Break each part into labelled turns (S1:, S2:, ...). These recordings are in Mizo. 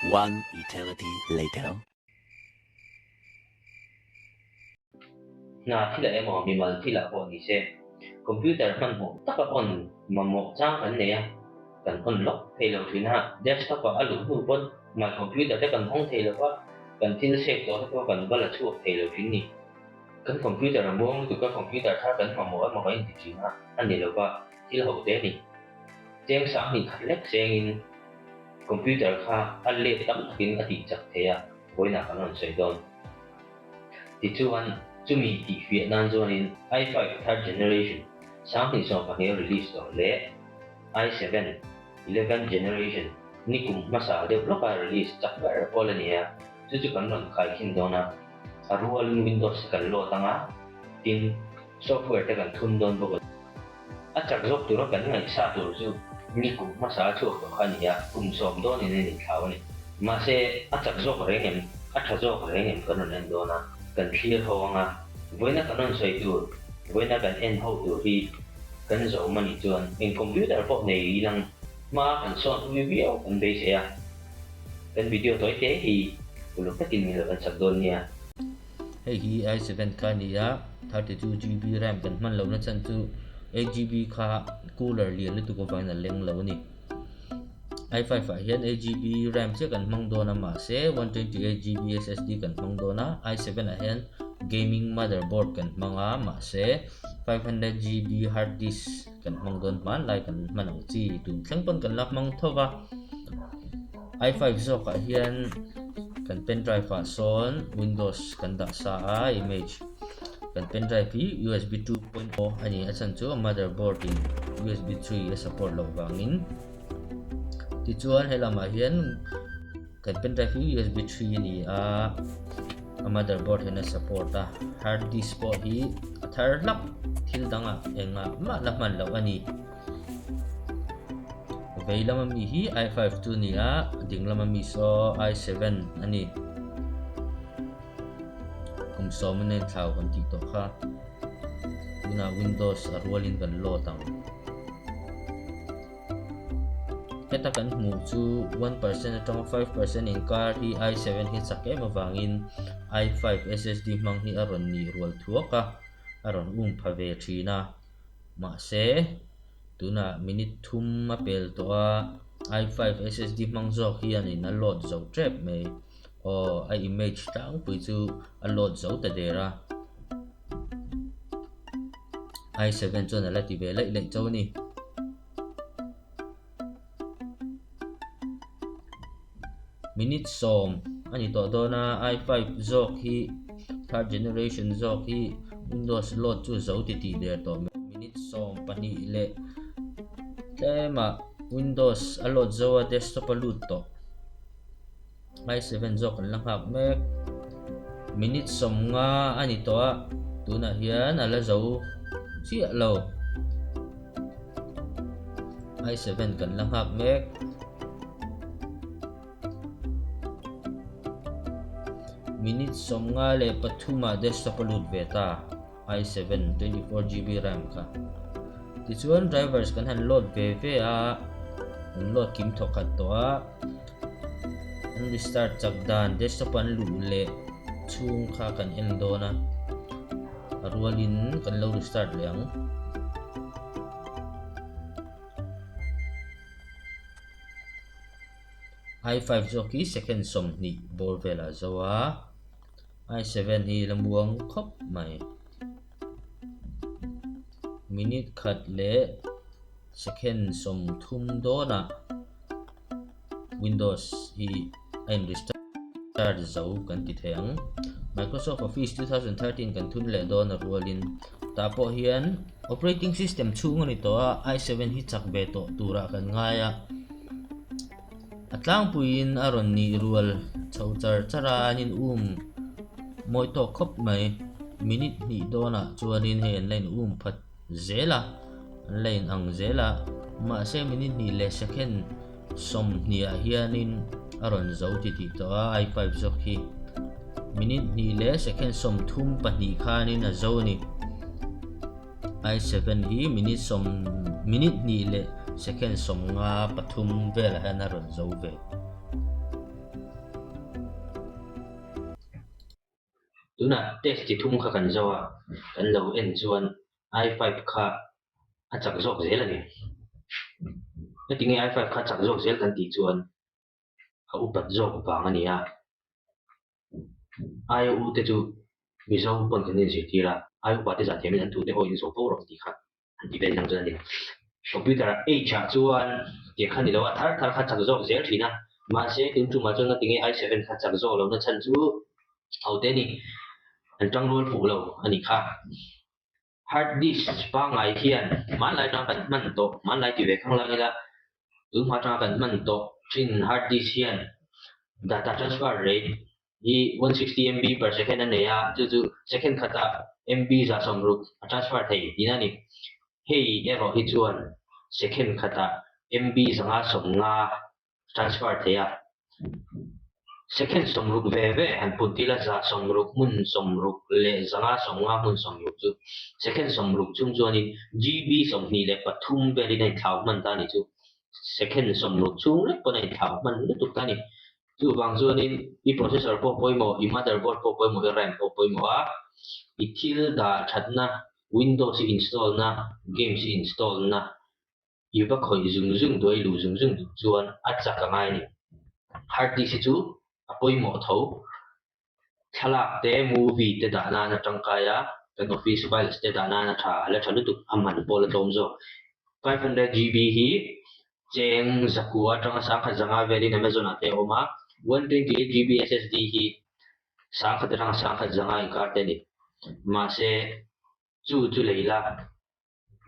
S1: One eternity later.
S2: Hna thilah emaw mimal thilah pawh ni se, computer hmanhmawh taka on mamawh chang kan nei a, kan on lawk thei lo thin a, desktop ah a luh hnu pawn my computer te kan hawng thei lo va, kan thil save tawh te pawh kan va la chhuak thei lo thin ni. Kan computer a muang lutuk a, computer thar kan mamawh emaw kan inti thin a, a ni lo va, thil ho te a ni. Cheng sanghnih khat lek chengin computer kha a let tam takin a tih chak thei a, vawiinah kan rawn sawi dawn. Tichuan, chumi tihfiah nan chuanin i five third generation 2012 release tawh leh i seven eleventh generation nikum hmasa deuh lawka release chak ber pawl a ni a, chu chu kan rawn khaikhin dawn a, a rualin Windows te kan load ang a, tin software te kan thun dawn bawk a. A chak zawk tura kan ngaihsa tur chu nikum hmasa a chhuak tawh kha a ni a, kum sawm dawnin a inthlau a ni. Mahse, a chak zawk reng em, a tha zawk reng em kan rawn en dawn a, kan thlir ho ang a, vawiina kan rawn sawi tur, vawiina kan en ho tur hi kan zawm a nih chuan eng computer pawh nei ilang hma kan sawn pui viau kan beisei a, kan video tawi te hi uluk takin min lo en sak dawn nia.
S3: Hei hi i7 kha a ni a, 32GB ram kan hman lohna chhan chu 8GB kha cooler lian lutuk avangin a leng lo a ni. i5 ah hian 8GB ram chiah kan hmang dawn a mahse 128GB SSD kan hmang dawn a, i7 ah hian gaming motherboard kan hmang a mahse 500GB hard disk kan hmang dawn hmanlai kan hman ang chi tun thleng pawn kan la hmang tho va. I5 zawkah hian kan pen drive ah sawn windows kan dah sa a image kan pen drive hi usb 2.0 a ni a chhan chu motherboard in usb 3 a support loh vangin tichuan helamah hian kan pen drive hi usb 3 a ni a a motherboard hian a support a hard disk pawh hi a thar hlak thil dangah engah mah la hman loh a ni. Vei lama mi hi i five chu a ni a, ding lama mi saw i seven a ni. Kum sawm in a inthlau kan tih tawh kha. Tunah windows a rualin kan load ang. Heta kan hmuh chu 1% atanga 5% inkar hi i seven hi chak em avangin i five ssd hmang hi a rawn nih rual thuak a, a rawn um pha ve thin a. Mahse, tunah minute thum a pel tawh a, i five ssd hmang zawk hianin a load zo tep mai. Aw, a image tlangpui chu a load zo ta der a. I seven chuan a la ti ve laih laih chauh a ni. Minute sawm a ni tawh dawn a, i five zawk hi third generation zawk hi windows load chu zo ti tih der tawh mai. Minute 12 leh tlemah windows a load zo a desktop a lut tawh. I seven zawk kan la nghak mek. Minute 50 a ni tawh a, tunah hian a la zo chiah lo. I seven kan la nghak mek. Minute 53 ah desktop a lut ve ta i seven 24 gb ram kha. Tichuan drivers kan han load ve ve a, an load kim thawk khat tawh a. An restart chak dan desktop an luh leh chhung kha kan en dawn a, a rualin kan lo restart leh ang. I five zawk hi second 20 bawr velah zo a, i seven hi la muang khawp mai. Minute khat leh second 30 dawnah Windows hi a in restart zo kan ti thei ang. Microsoft Office 2013 kan thun leh dawn a rualin tah pawh hian operating system chhung a ni tawh a, i seven hi chak ve tawh turah kan ngai a. A tlangpuiin a rawn nih rual chho char char a, an in um mawi tawk khawp mai. Minute hnih dawnah chuanin hei an la in um phat zel a, an la in ang zel a, mahse minute hnih leh second 20 ah hianin a rawn zo ti tih tawh a, i five zawk hi minute hnih leh second 32 khanin a zo a ni. I seven hi minute sawm minute hnih leh second 53 velah hian a rawn zo ve.
S2: Tunah test chi thum kha kan zo a, kan lo en chuan i five kha a chak zawk zel a ni. Heti nge i five kha chak zawk zel kan tih chuan a upat zawk vang a ni a. Aia u te chu Mizo pawn kan inzirtir a, aia upa te zah thiamin an tute aw in zawh fo rawh tih kha an ti vel dang chuan a ni. Computer ah H ah chuan tiang kha ni lo a, thar thar kha chak zawk zel thin a, mahse tun tumah chuan ngatinge i seven kha chak zawk lohna chhan chu ho te ni, an tangrual fuh lo a nih kha. Hard disk pangngai hian hmanlai atanga kan hman tawh, hmanlai ti ve khang lang ila, tun hma atanga kan hman tawh thin hard disk hian data transfer rate hi 160 MB per second a nei a, chu chu second khatah MB 160 a transfer thei tihna a ni. Hei erawh hi chuan second khatah MB 550 transfer thei a. Second 60 ve ve han put ila 160 hmun 60 leh 550 hmun 60 chu second 60 chung chuanin GB 23 velin a inthlau hman ta a ni chu. Second 60 chhung lek pawn a inthlau hman lutuk ta a ni. Chuvang chuanin i processor pawh pawimawh, i motherboard pawh pawimawh, i RAM pawh pawimawh a, i thil dah thatna, Windows i install na, games i install na, i va khawih zung zung duh a, i luh zung zung duh chuan a chak a ngai a ni. Hard disk hi chu a pawimawh tho. Thlalak te, movie te dah nan a tangkai a, kan office files te dah nan a tha, a la tha lutuk, a man pawh a la tlawm zawk. 500 GB hi cheng zakua atanga sangkhat zanga velin Amazon ah te a awm a, 128 GB SSD hi sangkhat atanga sangkhat zanga inkar te a ni. Mahse, chu chu lei la.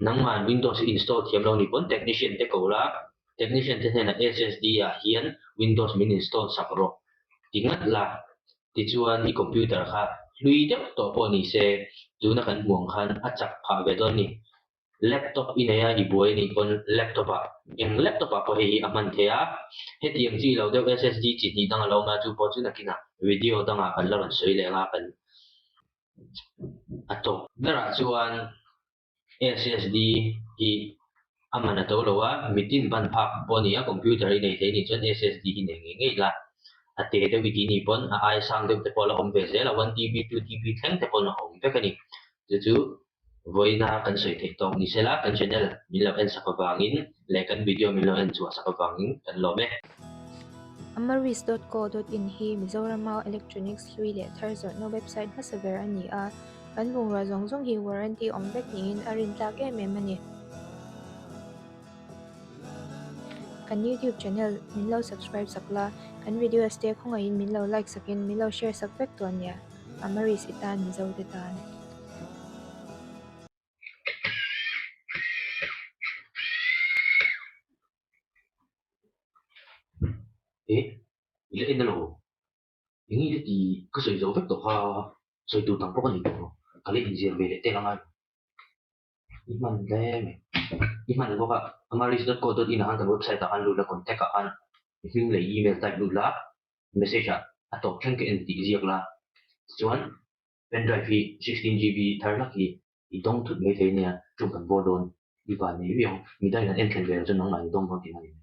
S2: Nangman Windows i install thiam lo ni pawn technician te ko la, technician te hnenah SSD ah hian Windows min install sak rawh ti ngat la, tichuan i computer kha hlui deuh tawh pawh ni se tuna kan hmuh ang khan a chak phah ve dawn ni. Laptop i nei a i buai anih pawn laptop ah eng laptop ah pawh hei hi a hman thei a, hetiang chi lo deuh SSD chi hnih dang a lo awm a chu pawh chu nakinah video dangah kan la rawn sawi leh ang a kan A tawp berah chuan SSD hi a man a to lo a, mitin ban phak pawh a ni a, computer i nei thei nih chuan SSD hi nei ngei ngei la, a te deuh i tih nih pawn a ai sang deuh te pawh a la awm ve zel a, one TB, two TB thleng te pawn a awm vek a ni. Chu chu vawiina kan sawi theih tawk ni sela kan channel min lo en sak avangin leh kan video min lo en chhuah sak avangin kan lawm e.
S4: Amaris dot co dot in hi Mizorama electronics hlui leh thar zawrhna website hmasa ber a ni a, kan bungrua zawng zawng hi warranty awm vek niin a rintlak em em a ni. Kan YouTube channel min lo subscribe sak la, kan videos te khawngaihin min lo like sakin min lo share sak vek tawh nia. Amaris i tan Mizo te tan.
S2: Eh, i la en alo? Eng nge ti ka sawi zo vek tawh kha, sawi tur dang pawh ka nei tawh lo, ka la inzir ve leh tel angai. I hman hle mai. I hman bawk a, amaris dot co dot in ah khan kan website ah khan lut la, contact ah khan i hming leh email type lut la, message ah a tawp thleng ka en tih ziak la, tichuan pendrive hi 16 GB thar hlak hi i dawng thut mai thei ania, tum kan bawr dawn, i van nei viau, midangin an en thlen ve lo chuan nangmah i dawng dawn tihna a ni mai.